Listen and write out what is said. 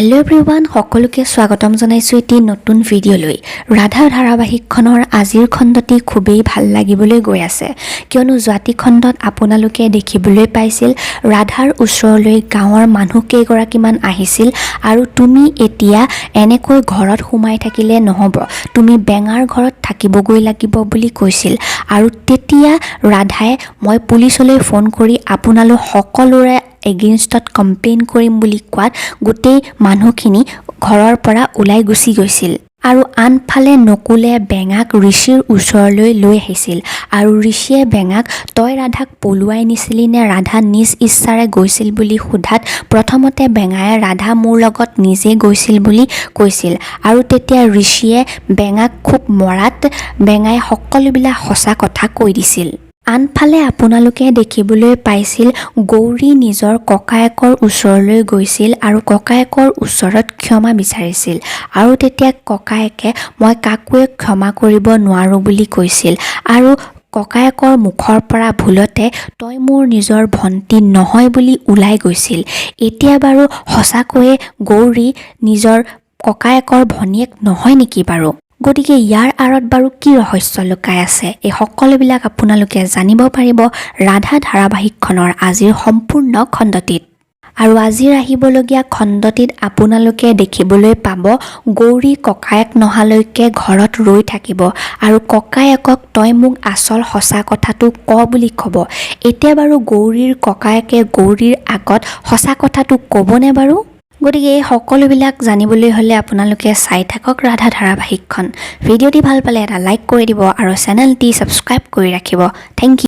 Hello' everyone, সকলোকে স্বাগতম জনাইছোঁ এটি নতুন ভিডিঅ'লৈ। ৰাধা ধাৰাবাহিকখনৰ আজিৰ খণ্ডটি খুবেই ভাল লাগিবলৈ গৈ আছে, কিয়নো যোৱাটি খণ্ডত আপোনালোকে দেখিবলৈ পাইছিল ৰাধাৰ ওচৰলৈ গাঁৱৰ মানুহ কেইগৰাকীমান আহিছিল আৰু তুমি এতিয়া এনেকৈ ঘৰত সোমাই থাকিলে নহ'ব, তুমি বেঙাৰ ঘৰত থাকিবগৈ লাগিব বুলি কৈছিল। আৰু তেতিয়া ৰাধাই মই পুলিচলৈ ফোন কৰি আপোনালোক সকলোৰে এগেইনষ্টত কমপ্লেইন কৰিম বুলি কোৱাত গোটেই মানুহখিনি ঘৰৰ পৰা ওলাই গুচি গৈছিল। আৰু আনফালে নকুলে বেঙাক ঋষিৰ ওচৰলৈ লৈ আহিছিল আৰু ঋষিয়ে বেঙাক তই ৰাধাক পলুৱাই নিছিলি নে ৰাধা নিজ ইচ্ছাৰে গৈছিল বুলি সোধাত প্ৰথমতে বেঙাই ৰাধা মোৰ লগত নিজে গৈছিল বুলি কৈছিল। আৰু তেতিয়া ঋষিয়ে বেঙাক খুব মৰাত বেঙাই সকলোবিলাক সঁচা কথা কৈ দিছিল। আনফালে আপোনালোকে দেখিবলৈ পাইছিল গৌৰী নিজৰ ককায়েকৰ ওচৰলৈ গৈছিল আৰু ককায়েকৰ ওচৰত ক্ষমা বিচাৰিছিল। আৰু তেতিয়া ককায়েকে মই কাকোৱে ক্ষমা কৰিব নোৱাৰোঁ বুলি কৈছিল। আৰু ককায়েকৰ মুখৰ পৰা ভুলতে তই মোৰ নিজৰ ভণ্টি নহয় বুলি ওলাই গৈছিল। এতিয়া বাৰু সঁচাকৈয়ে গৌৰী নিজৰ ককায়েকৰ ভনীয়েক নহয় নেকি বাৰু? গতিকে ইয়াৰ আঁৰত বাৰু কি ৰহস্য লুকাই আছে, এই সকলোবিলাক আপোনালোকে জানিব পাৰিব ৰাধা ধাৰাবাহিকখনৰ আজিৰ সম্পূৰ্ণ খণ্ডটিত। আৰু আজিৰ আহিবলগীয়া খণ্ডটিত আপোনালোকে দেখিবলৈ পাব গৌৰী ককায়েক নহালৈকে ঘৰত ৰৈ থাকিব আৰু ককায়েকক তই মোক আচল সঁচা কথাটো ক বুলি ক'ব। এতিয়া বাৰু গৌৰীৰ ককায়েকে গৌৰীৰ আগত সঁচা কথাটো ক'বনে বাৰু? গতিকে এই সকলোবিলাক জানিবলৈ হ'লে আপোনালোকে চাই থাকক ৰাধা ধাৰাবাহিকখন। ভিডিঅ'টি ভাল পালে এটা লাইক কৰি দিব আৰু চেনেলটি ছাবস্ক্ৰাইব কৰি ৰাখিব। Thank U.